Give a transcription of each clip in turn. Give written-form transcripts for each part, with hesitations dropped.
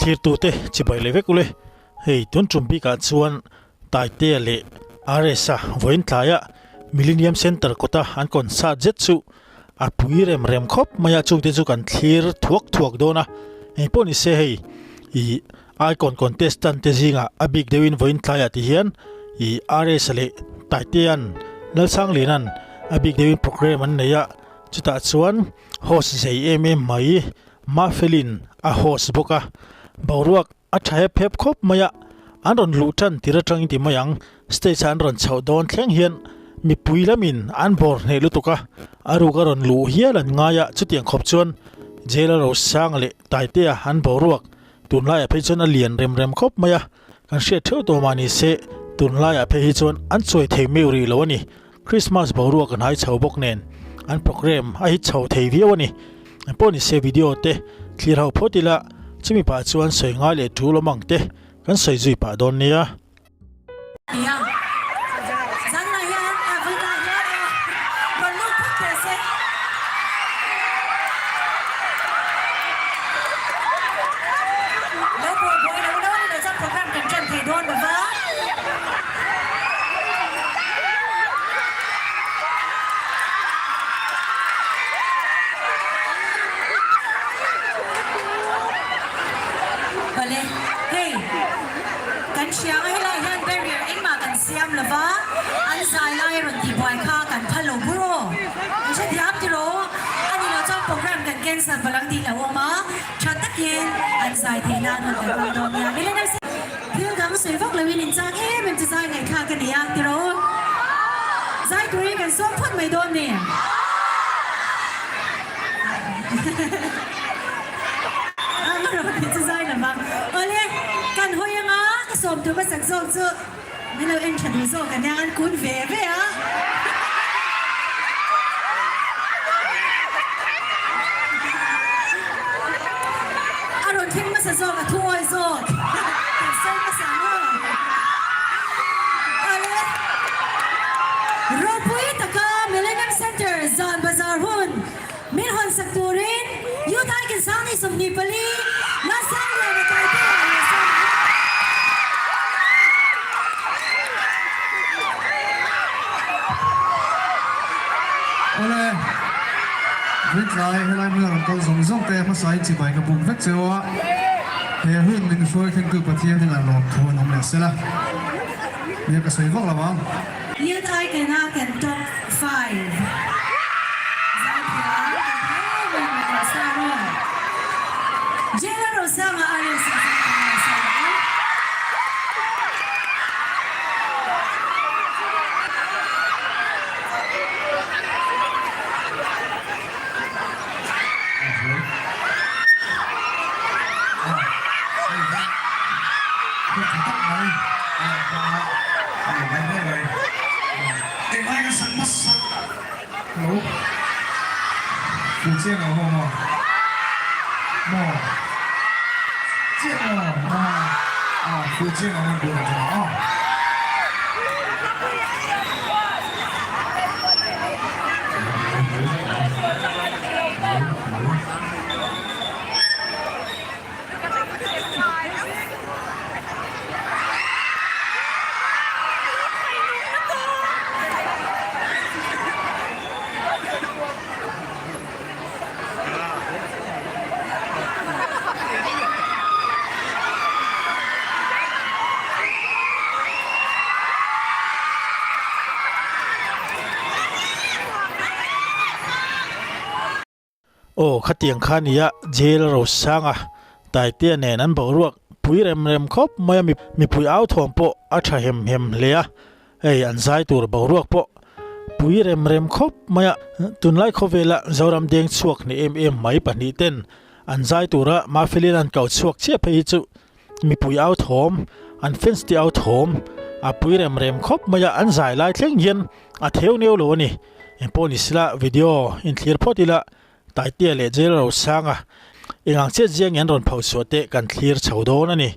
Thlirtute chibai leh vek ule. Hei tun tum bikah chuan Taitea leh RS-a vawiin tlaia Millennium Centre kawta an concert zet chu a pui rem rem khawp mai a, chungte chu kan thlir thuak thuak dawn a. Engpawh ni se hei ih Icon contestant te zingah a bik deuhin vawiin tlaiah ti hian ih RS-a leh Taitea'n Lalsangliana'n a bik deuhin programme an nei a, chutah chuan host zei em em mai Mafelin a host bawk a, boruak a tha hep hep khawp mai a, an rawn luh tan tir atangin ti mai ang, stage ah an rawn chhoh dawn thleng hian mipui lamin an bawr hneh lutuk a, a ruk a rawn luh hial an ngai a, chutiang khawp chuan Jail a Rosanga leh Taitea an boruak tunlaiah phei chuan a lian rem rem khawp mai a, kan hriat theuh tawh mah ni se tunlaiah phei hi chuan an chuai thei meu rih lo a ni. Christmas boruak an hai chho bawk nen an program a hit chho thei viau a ni. Engpawh ni se video te thlir ho phawt ila chumi pah chuan sawi ngai leh tul awm ang te kan sawi zui pah dawn nia. Awle, hei kan hria ang helai hian barrier engmah kan siam lova, an zai lai a rawn tihbuai kha kan phal lo bur aw. Kan hrethiam tiraw? A ni lo chuan program kan cancel palang tih lo awm a, tha takin an zai theih nan rawn kan hmang dawn nia. Thil dang sawi vak loin in chak em em chu zai ngaihthlak a ni a, ti rawh u. Zai turin kan sawm phawt mai dawn ni. A rawh tih chu zai lo vang. Awle, kan hawi anga ka sawm tur hmasak zawk chu min lo en tha duh zawk a nia, an kun ve ve a. A rawn thleng hmasa zawk, a thuawi zawk. Kan sawi hmasa maw? Awle, ropui taka Millennium Centre zan bazar hun min hawn sak turin Youth Icon Sangni 24 Lalsangliana Taitea leh Sangha. Awle, Rintlai, helai hmuna rawn kal zawng zawng te hmasain chibai ka buk vek cheu a, he hun min hruai thlengtu Pathian hian a lawm thu an awm leh sela, nia ka sawi vak lo ang. Youth Icon a kan top 5 Zaithiam kan hle mai mai tawh sa rawn Jela Rosanga RS a zaithiam a sa leh ang. Aw khatiang kha nia jail Rosanga Taitea nen an boruak pui rem rem khawp mai a mipui au thawm pawh a tha hem hem hle a hei an zai tur boruak pawh pui rem rem khawp mai a tunlai khawvela Zoram deng chhuak ni em em mai pahnih ten an zai tura Mafeli'n an kau chhuak chiah phei hi chu mipui au thawm an fans te au thawm a pui rem rem khawp mai a an zai lai thleng hian a theu neu lo a ni engpawh ni sela video inthlir phawt ila Taitea leh Jail Rosanga engang chiat ziang in an rawn pho chhuah te kan thlir chho dawn a ni.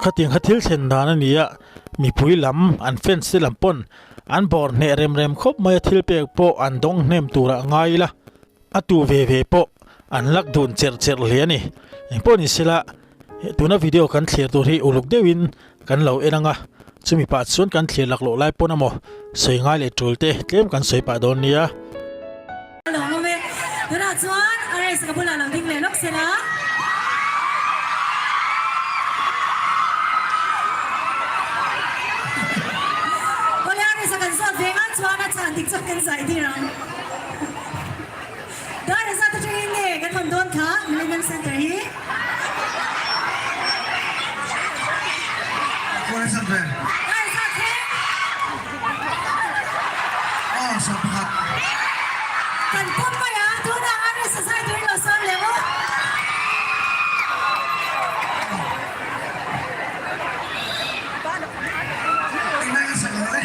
Khatiang kha thil thlen dan a ni a, mipui lam an fans te lam pawn an bawr hneh rem rem khawp mai a, thil pek pawh an dawng hnem turah ngai ila a tu ve ve pawh an lak dun cherh cherh hle a ni. Engpawh ni sela tuna video kan thlir tur hi uluk deuhin kan lo en ang a, chumi pah chuan kan thlir lak loh lai pawn emaw sawi ngai leh tul te tlem kan sawi pah dawn nia. A lo awm e. Tunah chuan a race ka bulah lo ding leh lawk se la. Awle a race a kan zawt ve ngan chuan a chhan dik chuan kan zai tir ang. Dar a zat atangin nge kan hawn dawn kha Millennium Centre hi. Kawr a zat ve. Dar a zat thleng. Aw 10. Kan pawm mai a, tunah RS a zai turin lo sawm leh maw? Engmah ka sak lo e.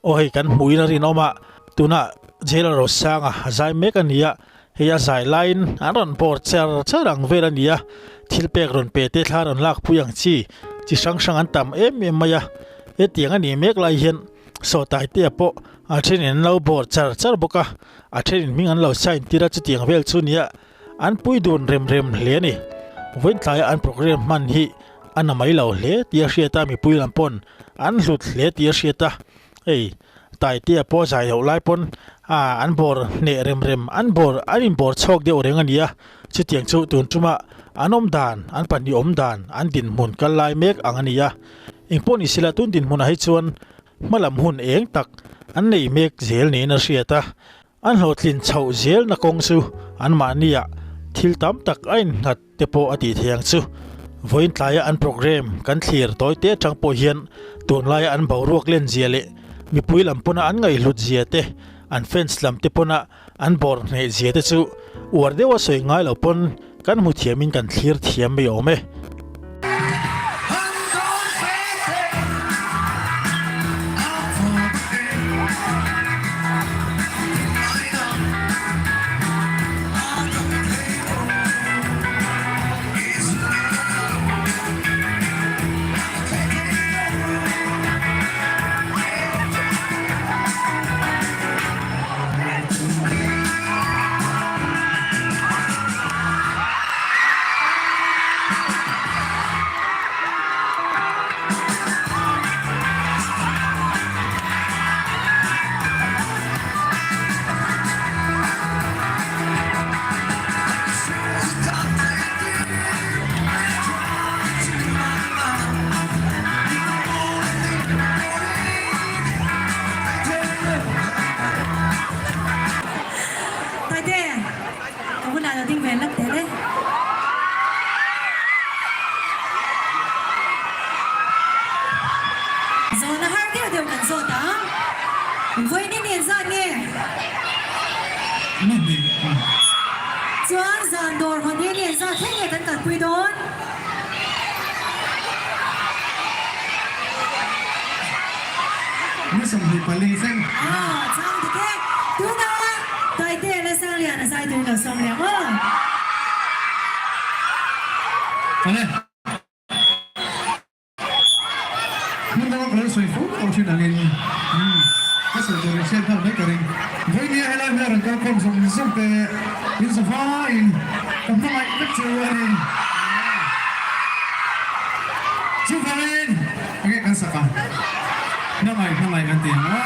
Aw hei kan hmuhin a rinawm a, tunah Jail Rosanga a zai mek a ni a, hei a zai laiin an rawn bawr char char ang vel a ni a, thil pek rawn pe te thla rawn lak pui ang chi. chi hrang hrang an tam em em mai a, hetiang a nih mek lai hian saw Taitea pawh a thenin an lo bawr char char bawk a, a thenin hming an lo sign tir a chutiang vel chu nia an pui dun rem rem hle a ni. Vawiin tlaia an programme hman hi a na mai lo hle tih a hriat a, mipui lam pawn an hlut hle tih a hriat a, hei Taitea pawh zai loh lai pawn ah an bawr hneh rem rem an bawr an inbawr chhawk deuh reng a ni a, chutiang chu tun tuma an awm dan an pahnih awm dan an dinhmun kal lai mek ang a ni a, engpawh ni sela tun dinhmunah hi chuan hma lam hun eng tak an nei mek zel niin a hriat a, an hlawhtlin chhoh zelna kawng chu anmahniah thil tam tak a innghat te pawh a tih theih ang chu. Vawiin tlaia an programme kan thlir tawi te atang pawh hian tunlaia an boruak len zia leh mipui lam pawna an ngaihhlut zia te, an fans lam te pawna an bawr hneh zia te chu uar deuha sawi ngai lo pawn kan hmu thiamin kan thlir thiam mai awm e. Taite, ka bulah lo ding ve lak teh le. Zawhna har deuh deuh kan zawt a, vawiin i zat nge? Chuan zan dawr hawn hi ni zat thleng nge kan kalpui dawn? Ni 24 thleng. Aw, chang dik e. Tuna Taitea leh Sangliana zai turin lo sawm leh ang aw. Awle. Hmun danga ka lo sawi fo tawh thin angin umm ka sawi tur in hriat nghal mai ka ring. Vawinia helai hmel rawn kal khawm zawng zawng te in za vaiin ka hmangaih vek chu a ni. Chuvangin enge kan sak a? Hmangaih hmangaih kan ti ang a.